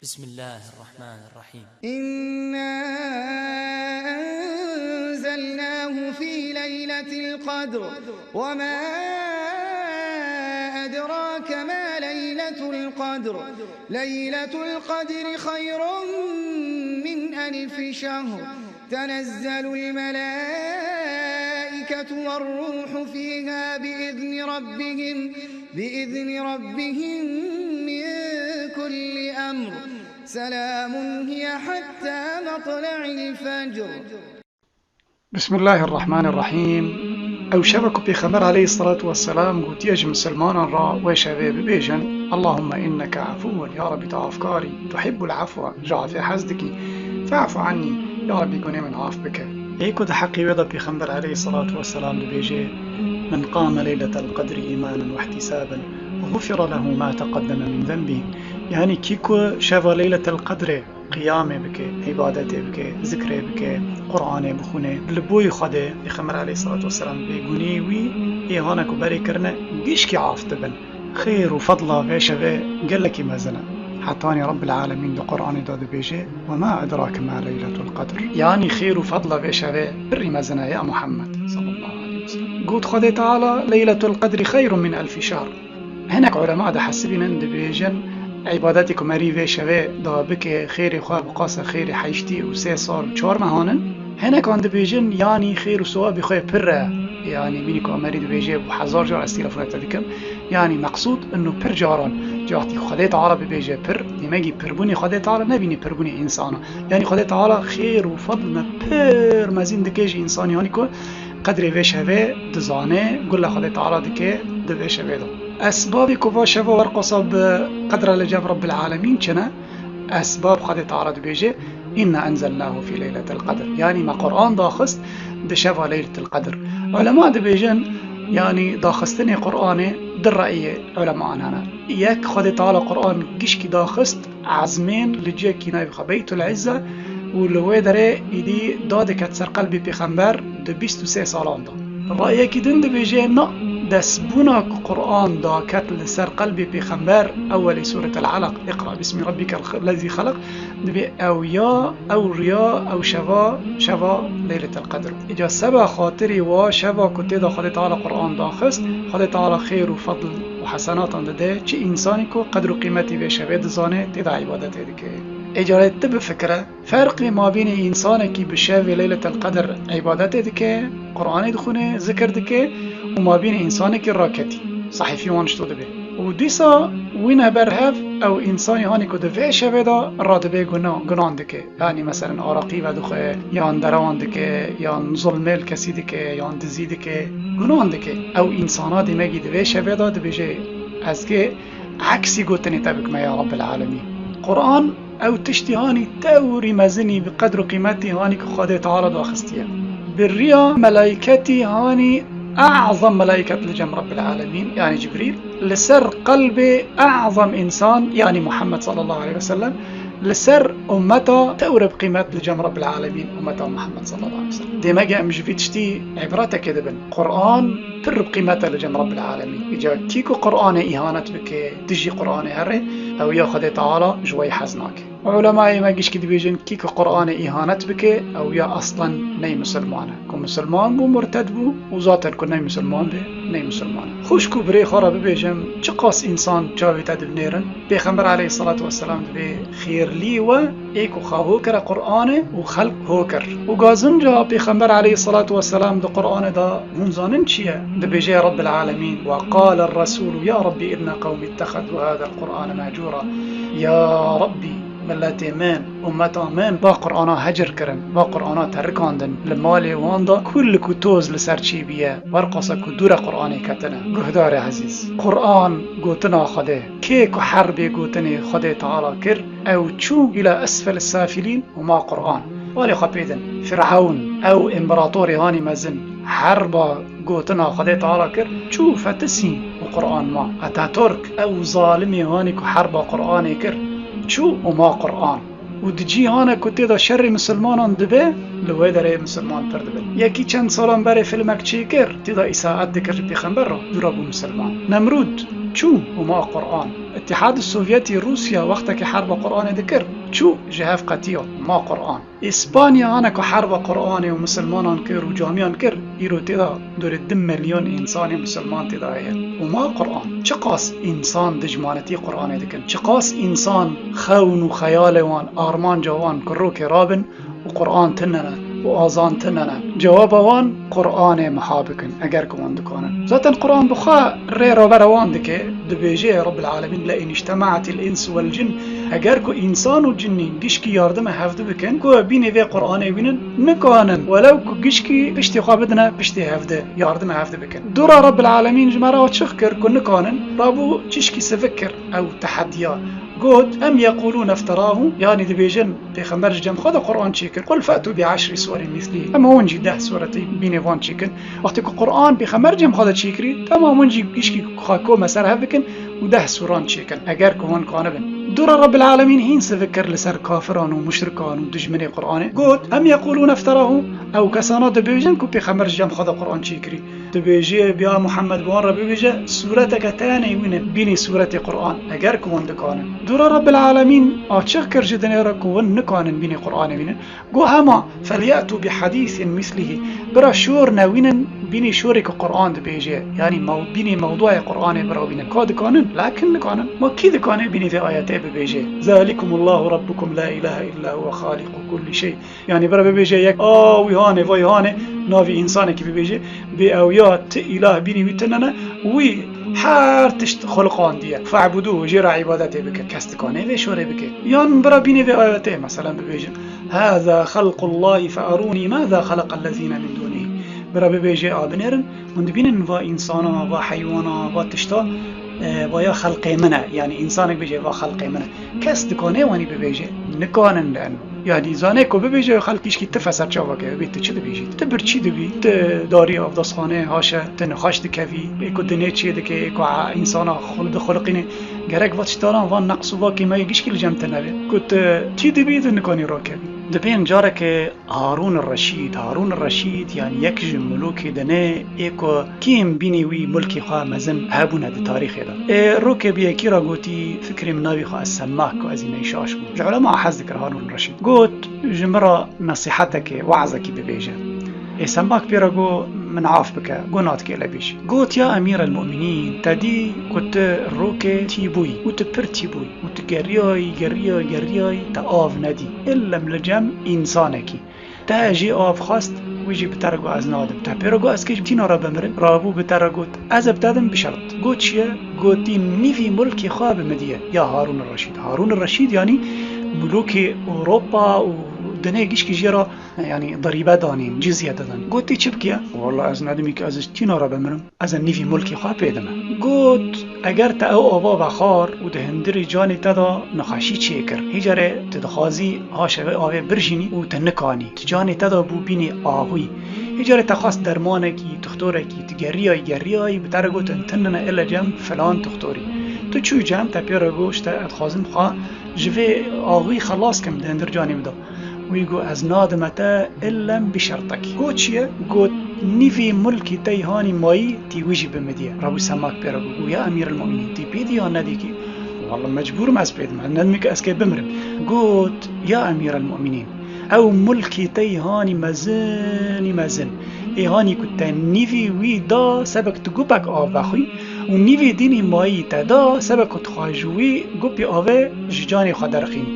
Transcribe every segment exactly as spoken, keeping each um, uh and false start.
بسم الله الرحمن الرحيم. إنا أنزلناه في ليلة القدر وما أدراك ما ليلة القدر ليلة القدر خير من ألف شهر تنزل الملائكة والروح فيها بإذن ربهم بإذن ربهم من كل أمر سلام هي حتى مطلع الفجر. بسم الله الرحمن الرحيم. Ew şeva ku Pêxember aleyhisselatu vesselam gotiye ji misilmanan re wê şevê bibêjin, اللهم إنك عفو, ya Rebî tu afkar î, تحب العفو, ji afê hez dikî, فاعف عني, ya Rebî gunê min af bike. Ê ku di heqê wê de Pêxember aleyhisselatu vesselam dibêje, من قام ليلة القدر إيمانا واحتسابا غفر له ما تقدم من ذنبه, yanî kî ku şeva Leyletel Qedrê qiyamê bike, îbadetê bike, zikrê bike, Quranê bixwîne, li bo yê Xwedê, Pêxember aleyhisselatu vesselam bêgunî wî ê hane ku berê kirine gişkî af dibin. Xêr û fedla vê şevê gelekî mezin e. Hetanî Rebbil Alemîn di Quranê de dibêje, وما أدراك ما ليلة القدر, yanî xêr û fedla vê şevê pirrî mezin e ya Muhammed sallallahu aleyhi ve sellem. Got Xwedê Teala, ليلة القدر خير من ألف شهر. Hinek ulema dihesibînin, dibêjin, îbadetê ku merî vê şevê da bike, xêrê xwe biqase xêrê heştî û sê sal û çar mehan in. Hinekan dibêjin, yanî xêr û sewabê xwe pir e. Yanî mînî ku merî dibêje, bi hezar car ez tîlefona te dikim. Yanî meqsûd ino pir caran. Caxtî Xwedê Teala bibêje pir, demekî pirbûnê Xwedê Teala nebînî pirbûnê însana. Yanî Xwedê Teala xêr û fedl me pir mezin dike ji însanî hanî ku qedrê vê şevê dizane, gula Xwedê Teala dike di vê şevê de. Esbabê ku va şeva werqasa bi qedra li cem Rebbil Alemîn çi ne? Esbab Xwedê Teala dibêje, إنا أنزلناه في ليلة القدر. Yanî me Quran daxist di şeva Leyletil Qedr. Ulema dibêjin, yanî daxistinê Quranê du reyê ulemaan hene. Yek, Xwedê Teala Quran gişkî daxist, ezmên li cihekî navê xwe Beytul Izze û li wê derê îdî dadiket ser qelbê Pêxember di bîst û sê salan de. Rayekî din dibêje, na, destbûna ku Quran daket li ser qelbê Pêxember, ewelê Sûretel Alaq, اقرأ باسم ربك الذي خلق, dibê ew ya, ew riya, ew şeva, şeva Leyletel Qedr. Îca seba xatirî wa şeva ku tê de Xwedê Teala Quran daxist, Xwedê Teala xêr û fedl û hesenatan dide çi însanî ku qedr û qîmetî vê şevê dizane, tê de îbadetê dike. Îcarê tu bifikire, ferqê mabînê însanekî bi şevê Leyletel Qedr îbadetê dike, Quranê dixwîne, zikir dike û mabînê însanekî raketî, sehîfî wan ji to dibe. Û dîsa wîne ber hev ew însanî hanî ku di vê şevê de radibe guna-, gunan dike. Yanî meselen araqî vedixwe, yan derewan dike, yan zulmê li kesî dike, yan dizî dike, gunan dike. Ew însana demekî di vê şevê de dibêje, ez kê eksî gotinê te bikime ya Rebbil Alemîn. Quran ew tiştî hanî tewrî mezinî bi qedr û qîmetî hanî ku Xwedê Teala daxistiye. Bi riya melayketî hanî ezem melaiket li cem Rebbil Alemîn, yanî Cibrîl, li ser qelbê ezem însan, yanî Muhammed sallallahu aleyhi ve sellem, li ser ummeta tewr bi qîmet li cem Rebbil Alemîn, ummeta Muhammed sallallahu aleyhi ve sellem. Demeke em ji vî tiştî îbretekê dibin. Quran pir bi qîmet e li cem Rebbil Alemîn. Îca kî ku Quranê îhanet bike, dijî Quranê here, ew ya Xwedê Teala ji we hez nake. Ulemayê me gişkî dibêjin, kî ku Quranê îhanet bike, ew ya eslen ney misilman e. Ku misilman bû, murted bû û zaten ku ney misilman be, ney misilman e. Xwişk û birê xwe re bibêjim, çiqas însan çavê te dibinêrin, Pêxember aleyhisselatu vesselam dibê xêrlî we ê ku xwe ho kire Quranê û xelk ho kir. Û gazinca Pêxember aleyhisselatu vesselam di Quranê de hûn zanin çi ye? Dibêje Rebbil Alemîn, وقال الرسول يا رب إن قومي اتخذوا هذا القرآن مهجورا. Ya Rebbî, miletê min, ummeta min, va Qur'ana hecir kirin, va Qur'ana terikandin, li malê wan de kulik û toz li ser çêbîye, werqasa ku dûre Qur'anê ketine. Guhdarê ezîz, Qur'an gotina Xwedê. Kê ku herbê gotinê Xwedê Teala kir, ew çû îla esfel safilîn û ma Qur'an. Balê xwe pê din, Firewn, ew împeratorê hanî mezin, herba gotina Xwedê Teala kir, çû fetisî û Qur'an ma. Ataturk, ew zalimê hanî ku herba Qur'anê kir, çû û ma Qur'an. Û di cîhane ku tê de şerê misilmanan dibe, li wê derê misilman pir dibin. Yekî çend salan berê filmek çêkir, tê de îsaet dikir ji Pêxember re, dû re bû misilman. Nemrûd, çû û ma Qur'an. Îtîhad Sovyetî, Rûsya wextekî herba Qur'anê dikir, çû ji hev qetiya, ma Qur'an. Îspanya hane ku herba Qur'anê û misilmanan kir û camiyan kir, îro tê de dorê du milyon însanê misilman tê de heye. Û ma Qur'an. Çiqas însan dijmanetî Qur'anê dikin, çiqas însan xewn û xeyalê wan, armanca wan ku rokê rabin û Qur'an tune ne û azan tune ne. Cewaba wan Qur'anê miha bikin, eger ku wan dikanin. Zaten Qur'an bi xwe rê ravera wan dike, dibêje Rabbil Alemin, "Le in îctemaetîl ins wel cin", eger ku însan û cinnî gişkî yardime hevdi bikin, ku bînê vê Qur'anê bînin, nikanin, welew ku gişkî piştê xwe bidine piştê hevdi, yardime hevdi bikin. Dûra Rabbil Alemin ji me re açiq kir ku nikanin, rabû çişkî sivik kir ew tehediya. Got, "Em yequlûne ifterahu", yanî dibêjin, Pêxember ji cem xwe de Qur'an çêkir. "Qul fe'tû bi eşri suwerin mislî." Em hûn jî deh suretê bînê van çêkin. Wextê ku Qur'an Pêxember cem xwe de çêkirî, temam hûn jî gişkî xwe kome ser hev bikin û deh suran çêkin, eger ku hûn kanibin. Dûra Rabbil Alemîn hîn sivik kir li ser kafiran û muşrikan û dijminê Qur'anê. Got, "Em yequlûne ifterahu", ew kesana dibêjin ku Pêxember ji cem xwe de Qur'an çêkirî. Dibêje, "Ya Muhammed, bi wan re bibêje, sûreteke tenê wînin bînî sûretê Qur'an, eger ku hûn dikanin." Dûra Rabbil Alemîn açiq kir ji dinê re ku hûn nikanin bînî Qur'anê wînin. Got hema, "Felyetû bi hadîsin mislihî." Bira şor newînin bînî şorê ku Qur'an dibêje. Yanî mew-, bînî mewduayê Qur'anê bira wînin. Ka dikanin? Lakin nikanin. Ma kî dikane bînî vê ayetê bibêje? "Zalikumullahu rabbukum la ilahe illa huve xaliqu kulli şey." Yanî bira bibêje yek, "A, wî hanê, vay hanê", navî însanekî bibêje, "Bê ew ya ti îlah bînî wî tune ne, wî her tişt xulqandiye. Fe'budû, jê re îbadetê bike." Kes dikane vê şorê bike. Yan bira bînê vê ayetê, meselen bibêje, "Hâzâ xelqullâhi fe'erûnî mâzâ xelaqellezîne min dûnî." Bira bibêje, "A, binêrin, hûn dibînin va însana, va heywana, va tişta, e, va ya xelqê min e." Yanî însanek bêje, "Va xelqê min e." Kes dikane wanî bibêje? Nikanin li eno. Yanî zanê ku bibêje, xelk gişkî tife ser çavakê, bê tu çi dibêjî? Tu birçî dibî, tu darî avdestxanê haşe, tu nixweş dikevî, ê ku dinê çê dike, ê ku însana xul-, dixuliqîne. Gerek va tiştanan, van neqs û va kêmeyê gişkî li cem te nebe. Ku tu tî dibî, tu nikanî rakevî. Dibên careke Harûn Reşîd. Harûn Reşîd, yanî yek ji mulûkê dinê ê ku kêm bînî wî mulkê xwe mezin hebûne di tarîxê de. Ê rokê bi yekî re gotî, fikrê min navî xwe ez Semmak, ku ez î neyşaş bûm. Ji ulema hez dikir Harûn Reşîd. Got, "Ji min re nesîhetekê, we'zekî bibêje." Ê Semmak pê re got, "Min af bike." Got, "Natkê le bêjî." Got, "Ya Emîr el Mu'minîn, te dî ku tu rokê tî bûyî û tu pir tî bûyî û tu geriyayî, geriyayî, geriyayî, te av nedî. Illem li cem însanekî. Te jê av xwest, wî jî bi te re got, 'Ez nadim.' Te pê re got, 'Ez kê ji tîna re bimirim?' Rabû bi te re got, 'Ez ê bi te dim bi şert.' Got, 'Çi ye?' Gotî, 'Nîvî mulkê xwe bi min diye.'" Ya Harûn Reşîd. Harûn Reşîd, yanî mulûkê Ewropa û dinê gişkî jê re, yanî dirîbe danîn, cizye didan. Gotî, "Çi bikiye?" "Walla ez nedimî ki ez ji tîna re bimirim. Ez ê nîvî mulkê xwe pê dime." Got, "Eger te ew ava vexwar û di hundirê canê te de nexweşî çêkir, hîcarê tu dixwazî haşevê avê birjînî û tu nikanî, tu canê te de bû bînê axwî. Hîcarê te xwest dermanekî, tuxtorekî, tu geriyayî, geriyayî, bi te re gotin, 'Tinine ile cem filan tuxtorî.' Tu çû cem, te pê re got, 'Te ez dixwazim xwe ji vê axwî xelas kim di hundir canê min de.' Wî got, 'Ez nadime te illem bi şertekî.' Got, 'Çi ye?' Got, 'Nîvî mulkî te yî hanî mayî tî wî jî bi min diye.' Rabû Semak pê re got, got, 'Ya Emîr el Mu'minîn, tî pê dî ya nedî kî?' 'Wallah mecbûr im ez pê dime, nedimî ki ez kê bimirim.' Got, 'Ya Emîr el Mu'minîn, ew mulkî te yî hanî mezin î mezin, ê hanî ku te nîvî wî da sebek tu gupek av vexwî û nîvî dînî mayî te da sebek ku tu xwe ji wî gupî avê ji canê xwe derxînî.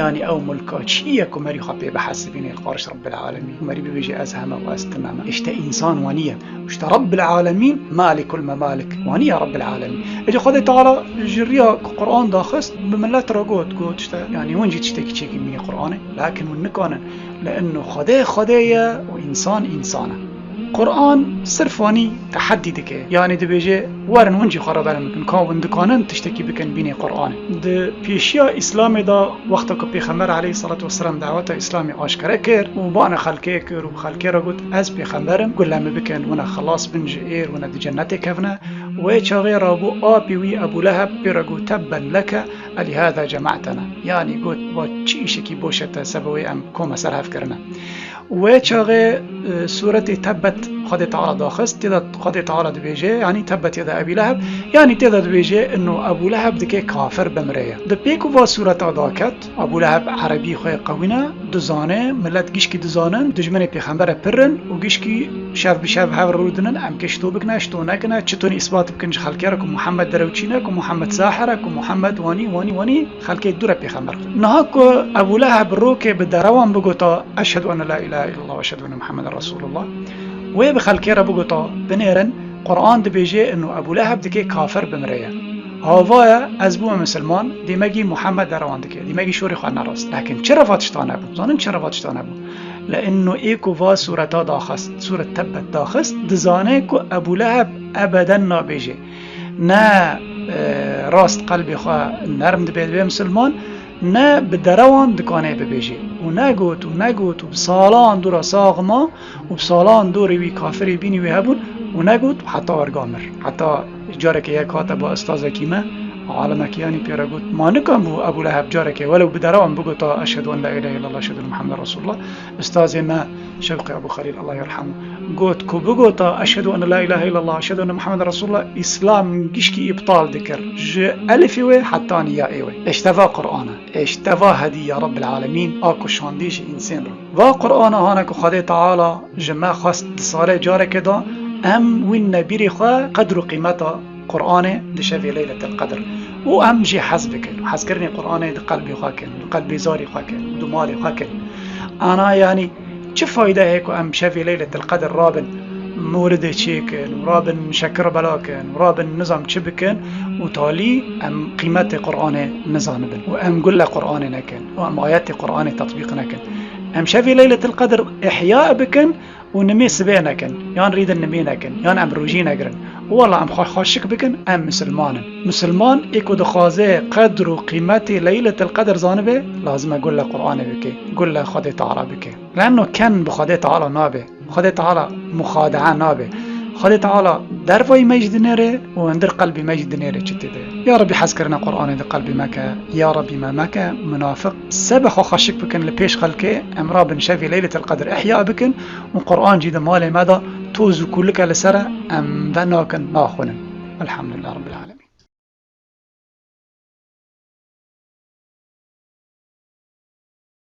Yanî ew mulka çi ye ku merî xwe pê bihesibînê li qarşî Rabbil Alemîn? Merî bibêje, 'Ez heme û ez tune me.' Îşte însan wanî ye. Îşte Rabbil Alemîn, Malikul Memalik. Wanî ye Rabbil Alemîn. Îca Xwedê Teala ji riya ku Quran daxist, bi millet re got, got, îşte, yanî hûn jî tiştekî çêkin bînî Quranê, lakin hûn nikanin. Li eno Xwedê Xwedê ye û însan însan e. Quran sirf wanî teheddî dike. Yanî dibêje, 'Werin hûn jî xwe re berin bikin. Ka hûn dikanin tiştekî bikin bînê Quranê.' Di pêşiya Îslamê de, wexta ku Pêxember aleyhissalatu vesselam daweta Îslamê aşkere kir û bana xelkê kir û xelkê re got, 'Ez pêxember im, gule min bikin, wina xelas bin ji êr, wina di cennetê kevine.' Wê çaxê rabû apî wî Ebû Leheb pê re got, 'Tebben leke, elihâzâ cema'tena.' Yanî got, 'Va çi îşekî boş e te, seba wê em kome ser hev kirine.' Wê çaxê, e, sûretê Tebbet Xwedê Teala daxist, tê de Xwedê Teala dibêje, yanî tebbet yeda Ebî Leheb, yanî tê de dibêje, ino Ebû Leheb dike kafir bimire ye. Di pêk û va sûreta daket, Ebû Leheb erebî xwe qewîne, dizane, milet gişkî dizanin, dijminê pêxembere pir in û gişkî şev bi şev hev rûdinin, em kê ji to bikine, ji to nekine, çi tunî îsbat bikin ji xelkê re ku Muhammed derewçî ne, ku Muhammed sahir e, ku Muhammed wanî, wanî, wanî, xelkê dûre pêxember. Niha ku Ebû Leheb rokê bi derewan bigota, "Eşhedû en la ilahe illallah ve eşhedû enne Muhammeden Resulullah." Wê bi xelkê re bigota, binêrin, Quran dibêje, ino Ebû Leheb dike kafir bimire ye. Hava ye, ez bûme misilman, dîmegî Muhammed derewan dike, dîmegî şorê xwe nerast. Lakin çi reva tişta nebû? Zanin çi reva tişta nebû? Le ino ê ku va sûreta daxist, sûret Tebbet daxist, dizane ku Ebû Leheb ebeden nabêje. Ne, e, rast qelbê xwe nerm dibe, dibe misilman, ne bi derewan dikane bibêje. Û negot û negot û bi salan dûra sax ma û bi salan dorê wî kafirê bînî wê hebûn û negot heta erga mir. Heta carekê yek hate ba ustazekî me, alimekî yanî pê re got, ma nikan bû Ebû Leheb carekê welew bi derewan bigota, "Eşhedû en la ilahe illallah, eşhedû enne Muhammeden Resulullah." Ustazê me Şewqî Ebû Xelîl, Allah yerhemû, got, ku bigota, "Eşhedû en la ilahe illallah, eşhedû enne Muhammeden Resulullah", Îslam gişkî îbtal dikir. Ji elifê wê heta niyayê wê. Eşteva Qur'an e. Eşteva hedî ya Rabbil Alemîn, a ku şandî ji însên re. Va Qur'ana hane ku Xwedê Teala ji me xwest di salê carekê de, em wîn nebîrê xwe qedr û qîmeta Qur'anê di şevê Leyletil Qedr. Û em jê hez bikin. Hezkirinê Qur'anê di qelbê xwe kin, di qelbê zarî xwe kin, di malê xwe kin. Ana yanî çi fayde heye ku em şevê Leyletil Qedr rabin mûridê çêkin, rabin şekir bela kin, rabin nizam çi bikin û talî em qîmetê Qur'anê nizanibin û em gule Qur'anê nekin û em ayetê Qur'anê tetbîq nekin. Em şevê Leyletil Qedr ihya bikin û nimê sibê nekin, yan rîdin nimê nekin, yan em rojî negirin. Wela em xwe xweşik bikin, em misilman in. Misilman ê ku dixwaze qedr û qîmetê Leyletil Qedr zanibe, lazim e gule Qur'anê bike, gule Xwedê Teala bike. Lenno ken bi Xwedê Teala nabe. Xwedê Teala muxade'a nabe. Xwedê Teala dervayî me jî dinêre û hundir qelbî me jî dinêre çi tê de. Ya Rebî hezkirina Qur'anê di qelbê me ke. Ya Rebî me meke munafiq. Sebe xwe xweşik bikin li pêş xelkê, em rabin şevê Leyletil Qedr ihya bikin û Qur'an jî di malê me de toz û kulike li ser e, em venakin naxwinin. Elhamdulillah Rabbil Alemin.